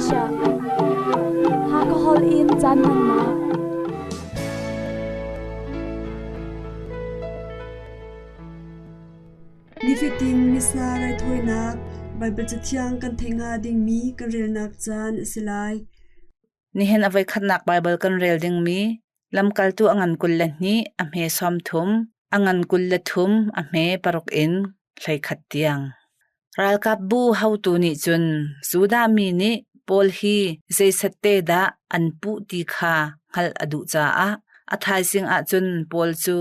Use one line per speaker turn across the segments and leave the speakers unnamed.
Asia. Hakha holh in caan hmannak.
Nifatin Missa raithawinak Baibal Cathiang kan theih hnga dingmi kan relnak caan a si lai.
Nihin a voikhatnak Baibal kan rel dingmi lamkaltu a ngan 22, a hme 30, a ngan 23, a hme paruk in 11 tiang. Ralkapbu haotu nih cun Judah mi nih Paul hi zeisette dah an puh ti kha hngalh a duh caah a thaizing ah cun Paul cu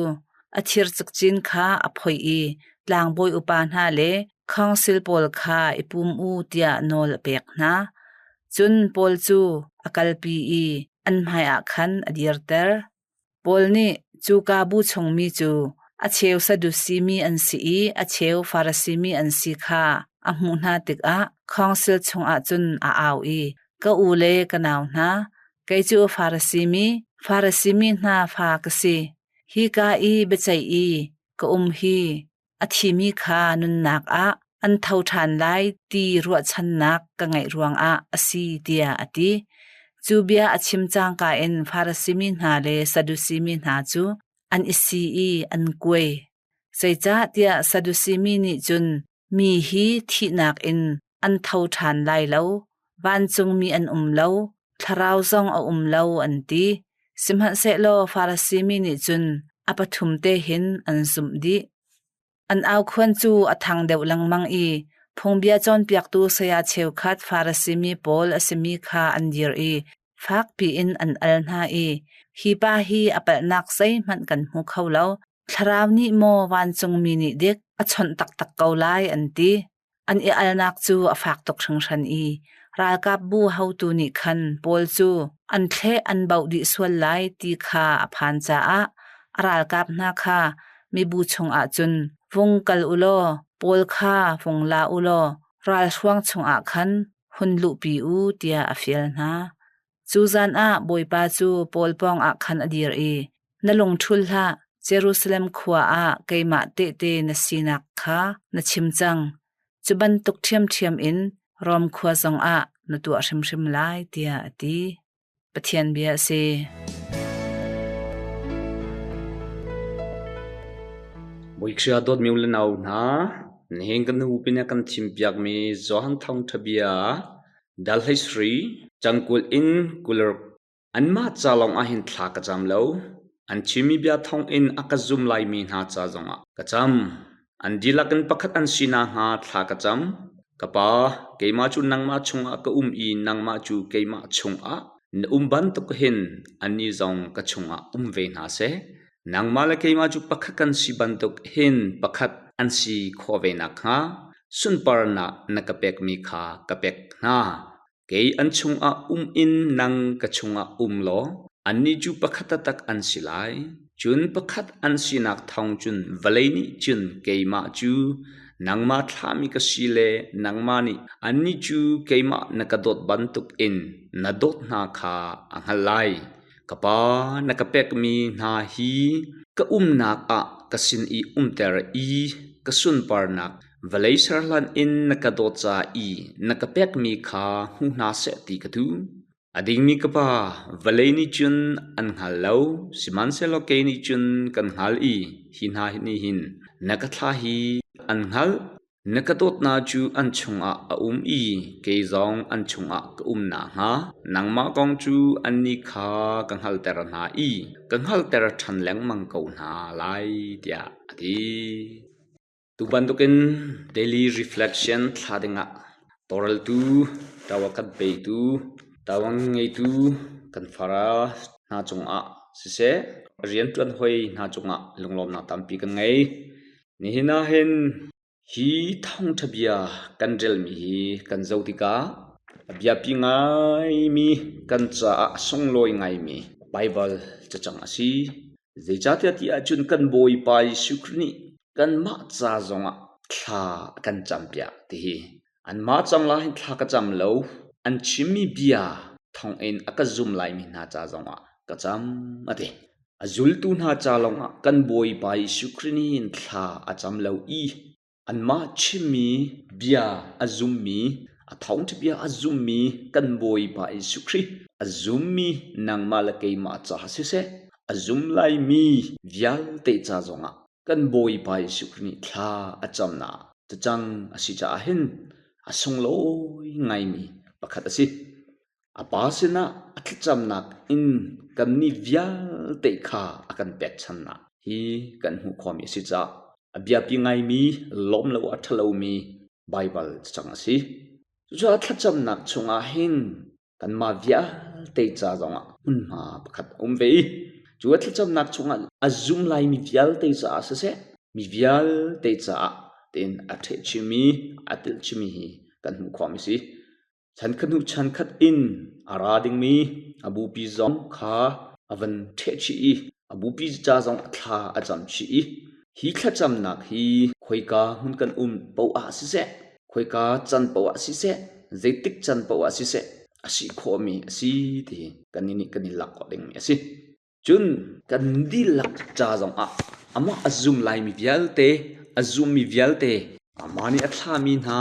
a thir cikcin kha a phoih i tlangbawi upa hna le khawngsil pawl kha i pum u tiah nawl a pek hna. Cun Paul cu a kalpi i an hmaiah khan a dirter. Paul nih cuka bu chungmi cu a cheu Sadusi mi an si i a cheu Farasi mi an si kha a hmuh hna tikah khawngsil chungah cun a au i, Ka u le ka nau hna, kei cu Farasi mi, Farasi mi hna fa ka si. Hika i biaceih i ka um hi a thimi kha nunnak ah an tho ṭhan lai ti ruahchannak ka ngeih ruangah a si tiah a ti. Cu bia a chim cangka in Farasi mi hna le Sadusi mi hna cu an i si i an kuai. Zeicahtiah Sadusi mi nih cun mi hi thihnak in an tho ṭhan lai lo, vancungmi an um lo, thlarau zong a um lo an ti. Sihmanhsehlaw Farasi mi nih cun a pathum te hin an zumh dih. An aukhuan cu a thang deuh lengmang i phungbia cawnpiaktu saya cheukhat Farasi mi pawl a simi kha an dir i fakpi in an al hna i, Hi pa hi a palhnak zeihmanh kan hmu kho lo. Thlarau nih maw vancungmi nih dik a chawnh taktak ko lai an ti. An i alnak cu a fak tuk hringhran i ralkapbu haotu nih khan Paul cu an thleh an bauh dih sual lai ti kha a phan caah a ralkap hna kha mibu chungah cun vung kal u law Paul kha vung la u law ralhruang chungah khan hun luhpi u tiah a fial hna. Cu zan ah Bawipa cu Paul pawngah khan a dir i, Na lung ṭhul hlah, Jerusalem khua ah keimah tehte na sinak kha na chim cang. Cu bantuk ṭhiamṭhiam in Rom khua zongah na tuah hrimhrim lai, tiah a ti. Pathian bia a si.
Bawi dawtmi u le nau hna, nihin kan nupi nih a kan thimpiakmi Johan Thawngṭha Bia dal hleisarih cangkul in 26 Anmah ca lawng ahhin thla ka cam lo. An chimmi bia thawngin a ka zum laimi hna ca zongah ka cam. An dihlak in pakhat an si nakhnga thla ka cam. Ka Pa, keimah cu nangmah chungah ka um i nangmah cu keimah chungah na um bantuk hin annih zong ka chungah um ve hna seh. Nangmah le keimah cu pakhat kan si bantuk hin pakhat an si khawh ve nakhnga sunparnak na ka pekmi kha ka pek hna. Kei an chungah um in nang ka chungah um law annih cu pakhat taktak an si lai. Cun pakhat an sinak thawng cun vawlei nih cun keimah cu nangmah thlahmi ka si le nangmah nih annih cu keimah na ka dawt bantukin na dawt hna kha a hngalh lai. Ka Pa, na ka pekmi hna hi ka umnak ah ka sin i umter i ka sunparnak vawlei serhlan in na ka dawt ca i na ka pekmi kha hmu hna seh ti ka duh. A dingmi ka Pa, vawlei nih cun an hngal lo, sihmanhsehlaw kei nih cun kan hngalh i hi hna nih hin na ka thlah hi an hngalh. Na ka dawtnak cu an chungah a um i kei zong an chungah ka um nakhnga nangmah kong cu annih kha ka hngalhter hna i ka hngalhter ṭhan lengmang ko hna lai, tiah a ti. Tu bantukin daily reflection thla dingah tawlreltu, tawa kan petu, tawang ngeitu kan fara hna cungah siseh, rianṭuan hoi hna cungah lunglawmnak tampi kan ngei. Nihin ah hin hi thawngṭha bia kan relmi hi kan zoh tikah a biapi ngaimi kan caah a sunglawi ngaimi Baibal cacang a si. Zeicahtiah ti ahcun kan Bawipa Jesuh Khrih nih kanmah ca zongah thla a kan campiak ti hi anmah cang la hin thla ka cam lo, an chimmi bia thawngin a ka zum laimi hna ca zongah ka cam a ti. A zultu hna ca lawngah kan Bawipa Jesuh Khrih nih hin thla a cam lo i anmah chimmi bia a zummi, A thawngṭhabia a zummi kan Bawipa Jesuh Khrih a zummi nangmah le keimah caah siseh, a zum laimi vialte ca zongah kan Bawipa Jesuh Khrih nih thla a camnak cacang a si caah hin a sunglawi ngaimi pakhat a si. A Pa sinah a thlacamnak in kannih vialte kha a kan pekchannak hi kan hmuh khawhmi a si caah a biapi ngaimi lawm lo a ṭhalomi Baibal cacang a si. Cucaah thlacamnak chungah hin kanmah vialte ca zongah hmunhma pakhat a um ve i cu a thlacamnak chungah a zum laimi vialte caah siseh, mi vialte caah tiin a ṭhehchimi, a telhchimi hi kan hmuh khawhmi a si. Chankhat hnu chankhat in a ra dingmi a bupi zong kha a van ṭhehchih i a bupi ca zong a thla a cam chih i hi thlacamnak hi khoika hmun kan um paoh ah siseh, khoika can paoh ah siseh, zeitik can paoh ah siseh a si khawhmi a si ti hi kannih nih kan i lak khawh dingmi a si. Cun kan dihlak ca zongah amah a zum laimi vialte, a zummi vialte, amah nih a thlahmi hna,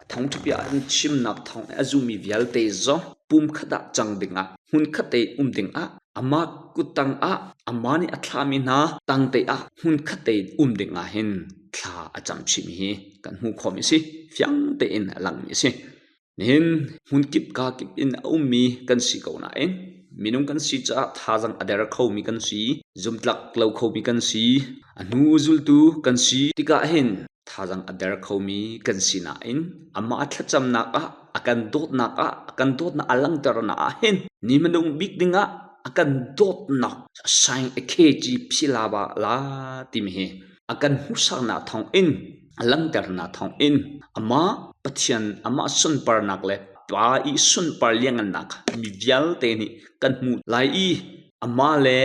a thawngṭhabia an chimnak thawng i a zummi vialte zong pumkhat ah cang dingah, hmunkhat te um dingah, amah kuttang ah, amah nih a thlahmi hna tangte ah hmunkhat te um dingah hin thla a cam chihmi hi kan hmuh khawhmi a si. Fiang tein a langmi a si. Nihin hmunkip kakip in a ummi kan si ko nain minung kan si caah thazaang a der khomi kan si, zumtlak lo khomi kan si, a hnu zultu kan si tikah hin thazaang a der khomi kan si nain amah thlacamnak ah a kan dawtnak ah a kan dawtnak a langhternak ah hin ni hmanung bik dingah a kan dawtnak saing a kheci philaba la timi hi a kan hmuhsaknak thawngin a langhternak thawngin amah Pathian amah sunparnak le Pa i sunpar liangngannak kha mi vialte nih kan hmuh lai i amah le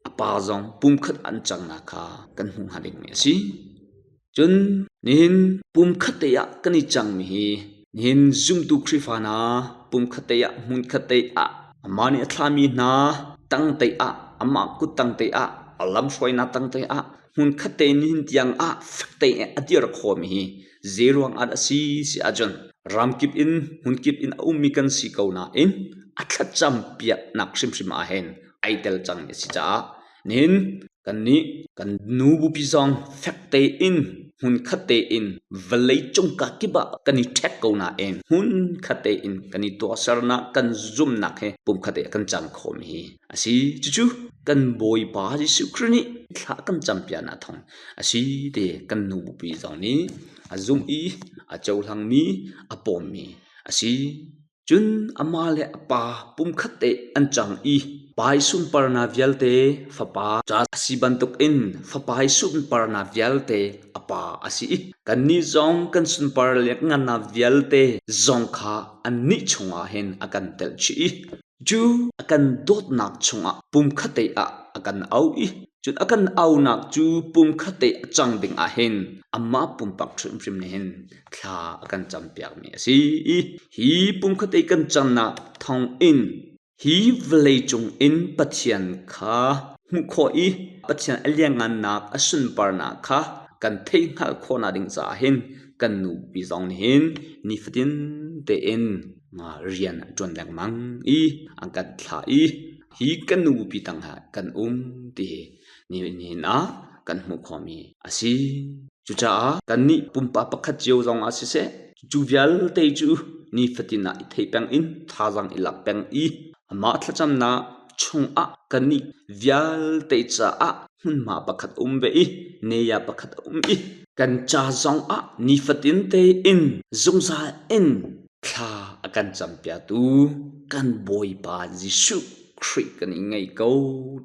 a Pa zong pumkhat an cangnak kha kan hmuh hnga dingmi a si. Cun nihin pumkhat te ah kan i cangmi hi nihin zumtu Khrihfa hna pumkhat te ah hmunkhat te ah amah nih a thlahmi hna tang te ah amah kuttang te ah a lamhruainak tang te ah hmunkhat te nihin tiang ah fek tein a dir khawhmi hi zeiruang ah dah a si si ahcun ramkip in hmunkip in a ummi kan si ko nain a thlacam piaknak hrimhrim ah hin ai tel cangmi a si caah nihin kannih kan nu bupi zong fek tein hmunkhat tein vawlei cung kakip ah kan i ṭhek ko nain hmunkhat tein kan i tuahsernak kan zumnak he pumkhat te kan cang khawhmi hi a si. Cucu kan Bawipa Jesuh Khrih nih thla kan campiaknak thawng a si ti kan nu bupi zong nih a zumh i a cohlangmi a pawmmi a si. Cun amah le a pa pumkhat te an cang i pa i sunparnak vialte fapa ca a si bantukin fapa i sunparnak vialte a pa a si i kannih zong kan sunpar le ngannak vialte zong kha annih chungah hin a kan telh chih i Cu a kan dawtnak chungah pumkhatte ah a kan auh i cun a kan aunak cu pumkhatte a cang ding ah hin amah pumpak hrimhrim nih hin thla a kan campiakmi a si i hi pumkhatte kan cannak thawngin hi vawleicung in Pathian kha hmuh khawh i Pathian a lianngannak a sunparnak kha kan theihhngalh khawhnak ding caah hin kan nupi zong nih hin nifatin tein rian a ṭuan lengmang i an kan thlah i hi kan nupi tangah kan um ti hi nihin ah kan hmuh khawhmi a si. Cucaah kannih pumpak pakhat cio zong ah siseh, cu vialte cu nifatin ah i theih peng in thazaang i lak peng i amah thlacamnak chungah kannih vialte caah hmunhma pakhat a um ve i neya pakhat a um i kan ca zongah nifatin tein zungzal in Thla a kan campiaktu kan Bawipa Jesuh Khrih kan i ngei ko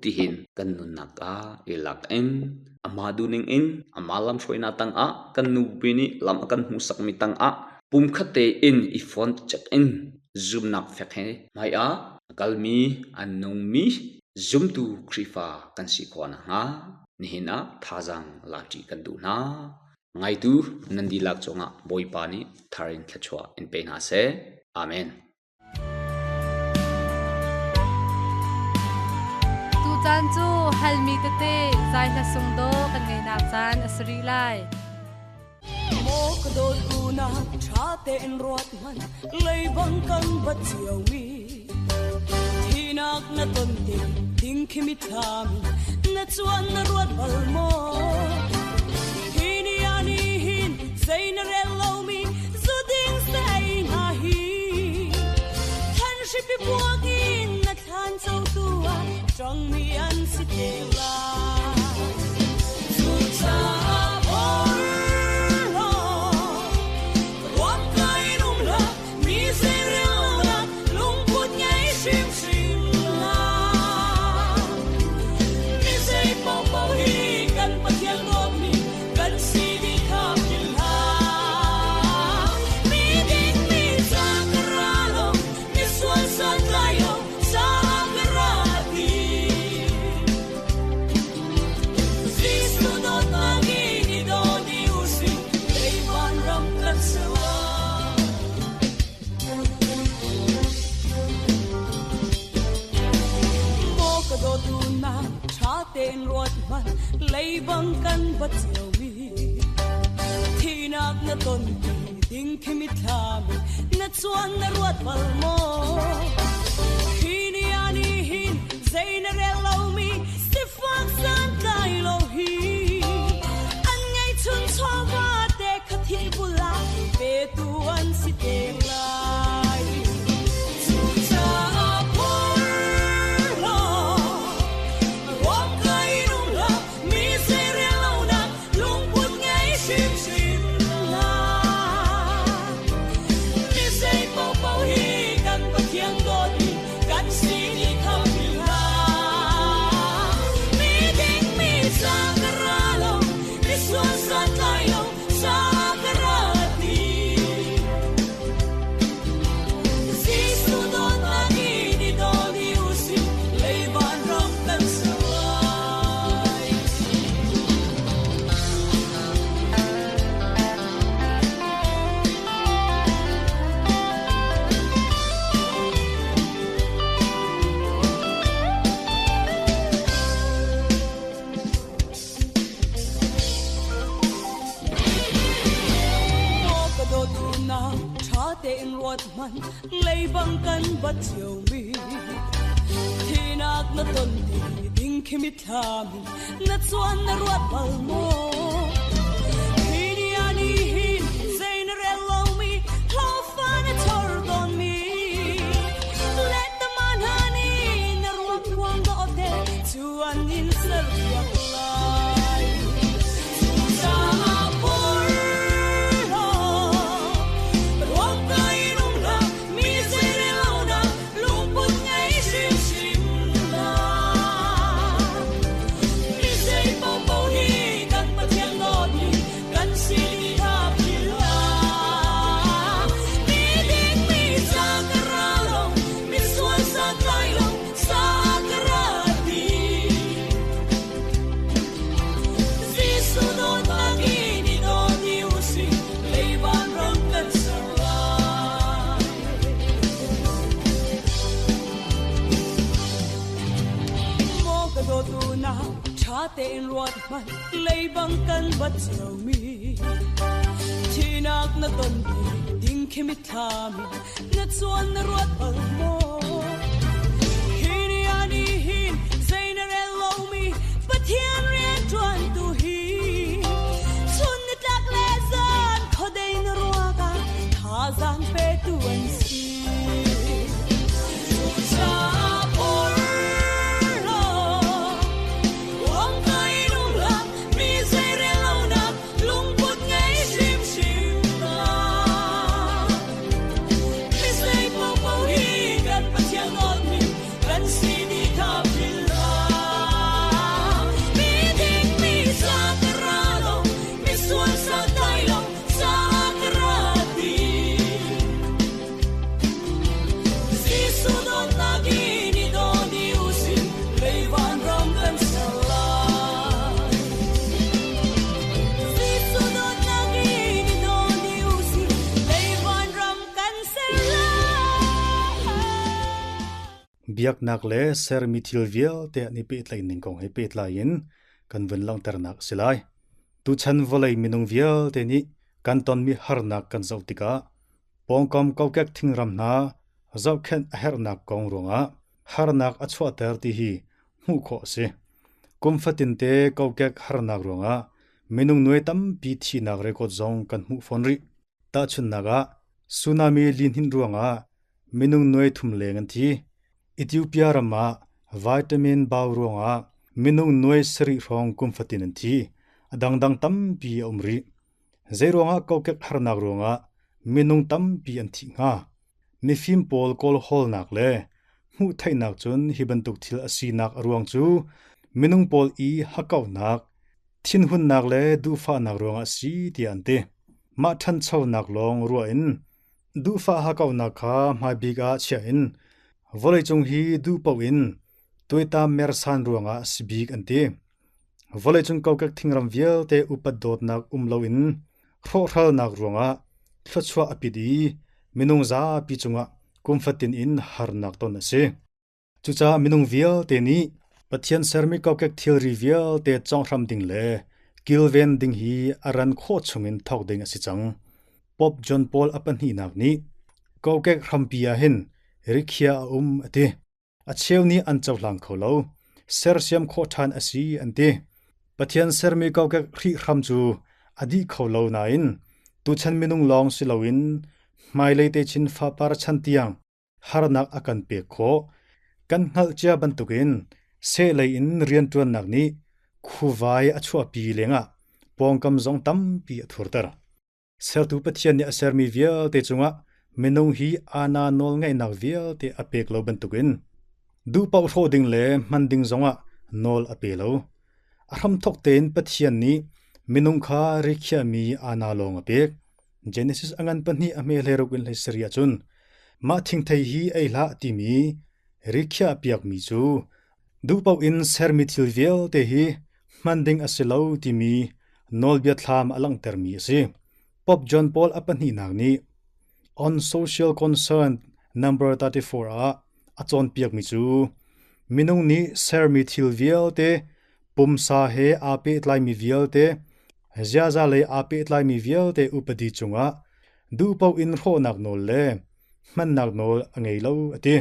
tihin kan nunnak ah i lak in amah duhning in amah lamhruainak tangah kan nupi nih lam a kan hmuhsakmi tangah pumkhat tein i fon cek in zumnak fek he hmaiah a kalmi a nungmi zumtu Khrihfa kan si khawh nakhnga nihin ah thazaang lakṭi kan duh hna. Ngaitu nan dihlak cungah Bawipa nih thar in thluachuah in pe hna seh. Amen.
Tucaan cu halmi tete zai hla sung dawh kan ngeihnak caan a si rih lai. Maw ka dawt unau ṭha tein ruat hmanh leibang kan bat ciomi Thinak na ton te ding khi mitthlam na cuan na ruat bal maw Hi ni ah ni hin zei na rel lomi zu ding sa ei hna hi Than hripi puak in na thlan cotu ah ṭangmi an si te lai Cucaah porhlaw ruam kai in um hlah mi zeirelnak lungput ngei hrimhrim hlah. Mi zei paohpaoh hi kan Pathian dawtmi kan si dih kha philh hlah. Mi ding mi ca ka ra lo, mi sual santlai lo caah ka ra ti. Jesuh dawtnak in i daw dih u sih, lei vanram kan ser lai. Maw ka dawtu na ṭha tein ruat hmanh, leibang kan bat ciomi. Thihnak na ton ti ding khi mitthlam na cuan na ruat bal maw? Hi ni ah ni hin zei na rel lomi sifak santlai lo hi an ngeihchun chawva te kha thil bul ah petu an si te lai. Cucaah phurhlaw ruam kai in um hlah mi zeirel lonak lungput ngei hrimhrim hlah. Mi zei paohpaoh hi kan Pathian dawtmi kan si ni kha philh hlah. Mi ding mi ca ka ra lo, mi sual santlai lo ca ka ra ti. Jesuh dawtnak in i daw dih u sih, lei vanram kan ser lai. Maw ka dawtu na ṭha tein ruat hmanh leibang kan bat ciomi Thinak na ton ti ding khi mitthlam in na cuan na ruat bal maw Hi ni ah ni hin zei na rel lomi hlawhfa na chor tawnmi Letama hna nih na ruak huang dawh te cu an in serpiak lai Cucaah porhlaw ruak kai in um hlah mi zeirel lonak lungput ngei hrimhrim hlah. Mi zei paohpaoh hi kan Pathian dawtmi kan si ti kha philh hlah. Mi ding mi ca ka ra lo, mi sual santlai lo ca ka ra ti. Jesuh dawtnak in i daw dih u sih, lei vanram kan ser lai. Maw ka dawtu na ṭha tein ruat hmanh, leibang kan bat ciomi. Thinak na ton ti ding khi mitthlam in na cuan na ruat bal maw? Hi ni ah ni hin zei na rel lomi Pathian rianṭuan tu hi chun nitlak le zan khuadei na ruak ah thazaang petu an si. Cucaah porhlaw ruang kai in um hlah, mi zeirel lonak lungput ngei hrimhrim hlah. Mi zei paohpaoh hi kan Pathian dawtmi kan si dih kha philh hlah. Mi ding mi ca ka ra lo, mi sual santlai lo ca ka ra ti. Jesuh dawtnak in i daw dih u sih, lei vanram kan ser lai. Jesuh dawtnak in i daw dih u sih, lei vanram kan ser lai.
Biaknak le sermi thil vialte an i pehtlaih ning kong he pehtlai in kan vun langhternak a si lai. Tuchan vawlei minung vialte nih Kan tonmi harnak kan zoh tikah pawngkam kokek thingram hna zohkhenh a herhnak kong ruangah harnak a chuahter ti hi hmuh khawh a si. Kum fatinte kokek harnak ruangah minung nuai tampi thihnak record zong kan hmuh fawn rih. Tahchunhnak ah, tsunami lihninh ruangah minung nuai thum leng an thi. Ethiopia ram ah vitamin bau ruangah minung nuai sarih hrawng kum fatin an thi. A dangdang tampi a um rih. Zeiruangah kokek harnak ruangah minung tampi an thih hnga? Mifim pawl kawlhawlnak le hmuhtheihnak cun hi bantuk thil a sinak a ruang cu minung pawl i hakkauhnak, thinhunnak le duhfahnak ruangah a si tiah an ti. Mah ṭhanchonak lawng ruah in duhfah hakkauhnak kha hmaibik ah chiah in vawleicung hi duh paoh in tuaitam mersan ruangah a si bik an ti. Vawleicung kokek thingram vialte upat dawtnak um loin hrawhhralnak ruangah thluachuah a pit i minung zapi cungah kum fatin in harnak ton a si. Cucaah minung vialte nih Pathian sermi kokek thilri vialte conghram ding le kilven ding hi a ran khawh chungin thawk ding a si cang. Pope John Paul a pahnihnak nih kokek hrampi ah hin rikhiah a um a ti. A cheu nih an cohlang kho lo. Sersiam khawh ṭhan a si an ti. Pathian sermi kokek hrihhram cu a dih kho lo nain tuchan minung lawng si loin hmailei techin fapar chan tiang harnak a kan pek khawh. Kan hngalh cia bantukin sehlei in rianṭuannak nih khuvai a chuahpi lengah pawngkam zong tampi a thurter. Sertu Pathian nih a sermi vialte cungah minung hi aana nawlngeihnak vialte a pek lo bantukin duh paoh hrawh ding le hman ding zongah nawl a pe lo. A hramthawk tein Pathian nih minung kha rikhiahmi aana lawng a pek. Genesis a ngan pahnih a hme hleiruk in hleisarih ahcun mah thingthei hi ei hlah timi rikhiah piakmi cu duh paoh in sermi thil vialte hi hman ding a si lo timi nawlbia thlam a langhtermi a si. Pope John Paul a pahnihnak nih On Social Concern number 34 ah a cawnpiakmi cu minung nih sermi thil vialte pumsa he aa pehtlaimi vialte ziaza lei aa pehtlaimi vialte upadi cungah duhpaoh in hrawhnak nawl le hmannak nawl a ngei lo a ti.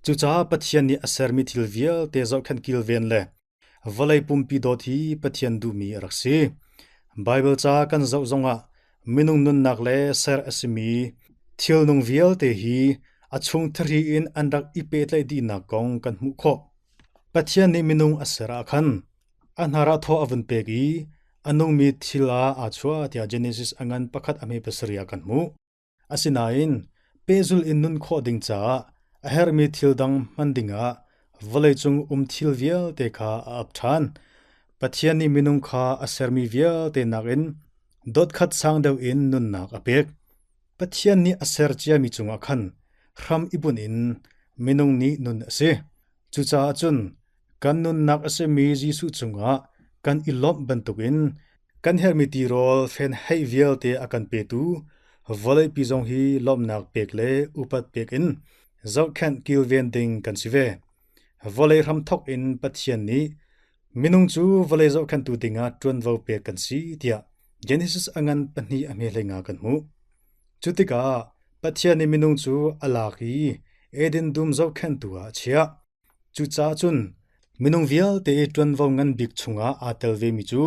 Cucaah Pathian nih a sermi thil vialte zohkhenh kilven le Vawlei pumpi dawt hi Pathian duhmi a rak si. Baibal ca kan zoh zongah minung nunnak le ser a simi thilnung vialte hi a chung thahri in an rak i pehtlaih dihnak kong kan hmuh khawh. Pathian nih minung a ser ah khan a hnar ah thaw a vun pek i a nungmi thil ah aa chuah tiah Genesis a ngan pakhat a hme pasarih ah kan hmuh. Asinain pehzulh in nun khawh ding caah a herhmi thil dang hman dingah vawleicung um thil vialte kha a ap ṭhan. Pathian nih minung kha a sermi vialte nakin dotkhat sang deuh in nunnak a pek. Pathian nih a ser ciami cungah khan hram i bunh in minung nih nun a si. Cucaah cun kan nunnak a simi Jesuh cungah kan i lawmh bantukin kan herhmi tirawl fenheih vialte a kan petu vawleipi zong hi lawmhnak pek le upat pek in zohkhenh kilven ding kan si ve. Vawlei hramthawk in Pathian nih minung cu vawlei zohkhenhtu dingah ṭuanvo pek kan si tiah Genesis a ngan pahnih a hme hlei nga kan hmuh. Cu tikah Pathian nih minung cu a lak i Eden dum zohkhenhtu ah a chiah. Cucaah cun minung vialte i ṭuanvo ngan bik chungah aa tel vemi cu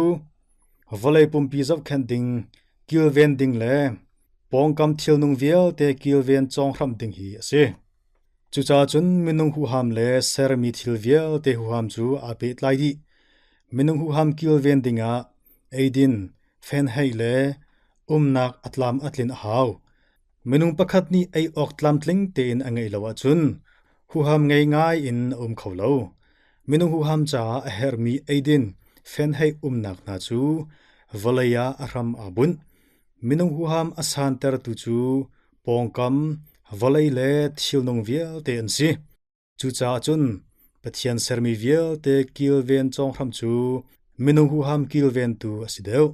vawlei pumpi zohkhenh ding, kilven ding le pawngkam thilnung vialte kilven cawnghramh ding hi a si. Cucaah cun minung huham le sermi thil vialte huham cu aa pehtlai dih. Minung huham kilven dingah eidin, fenheih le umnak a tlam a tlin a hau. Minung pakhat nih ei awk tlamtling tein a ngeih lo ahcun huham ngei ngai in a um kho lo. Minung huham caah a herhmi eidin fenheih umnak hna cu vawlei ah a hram aa bunh. Minung huham a santertu cu pawngkam, vawlei le thilnung vialte an si. Cucaah cun Pathian sermi vialte kilven cawnghram cu minung huham kilventu a si deuh.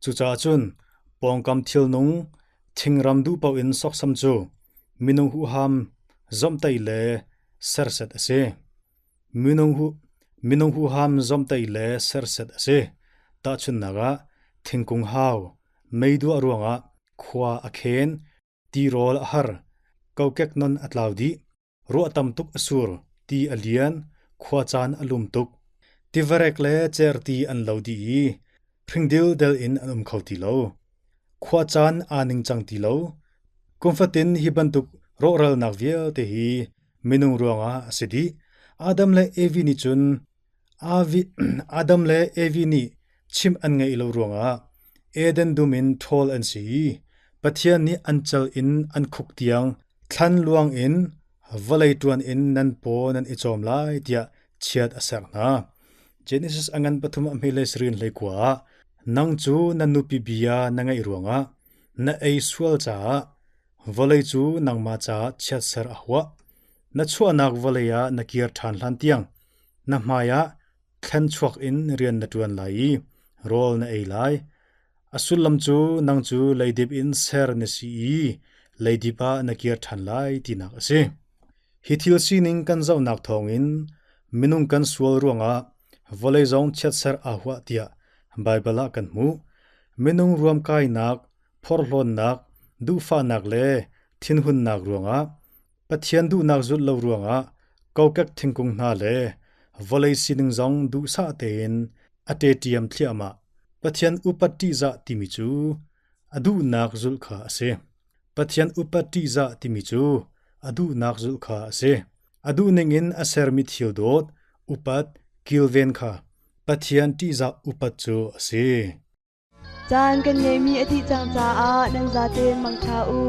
Cucaah cun pawngkam thilnung thingram duh paoh in sawksam cu minung huham zomhtaih le serset a si. Minung huham zomhtaih le serset a si. Tahchunhnak ah thingkung hau, Meiduah ruangah khua a khen, tirawl a har, kokek non a tlau dih, ruah tam tuk a sur, ti a lian, khuacaan a lum tuk. Tivarek le certi an lo dih i hringdildel in an um kho ti lo. Khuacaan aa ningcang ti lo. Kum fatin hi bantuk rawhralnak vialte hi minung ruangah a si dih. Adam le Evi nih cun Adam le Evi nih chimh an ngaih lo ruangah Eden dum in ṭhawl an si i Pathian nih an cal in an khuk tiang thlan luang in vawlei ṭuan in nan paw nan i cawm lai tiah chiat a serh hna. Genesis a ngan pathum a hme le sarin hleikua ah nang cu na nupi bia na ngaih ruangah na ei sual caah vawlei cu nangmah caah chiatser a huah. Na chuahnak vawlei ah na kir ṭhan hlan tiang na hmai ah thlen chuak in rian na ṭuan lai i rawl na ei lai. A sullam cu nang cu leidip in ser na si i leidip ah na kir ṭhan lai tinak a si. Hi thil sining kan zohnak thawngin minung kan sual ruangah vawlei zong chiatser aa huah tiah Baibal ah kan hmuh. Minung ruamkainak, phorhlawnnak, duhfahnak le thinhunnak ruangah Pathian duhnak zulh lo ruangah kokek thingkung hna le vawlei sining zong duhsah tein a ṭeṭiam thliahmah. Pathian upat ṭihzah timi cu a duhnak zulh kha a si. Pathian upat ṭihzah timi cu a duhnak zulh kha a si. A duhning in a sermi thil dawt, upat, kilven kha Pathian ṭihzah upat cu a si.
Caan kan ngeihmi a dih cang caah nan zaten mangṭha u.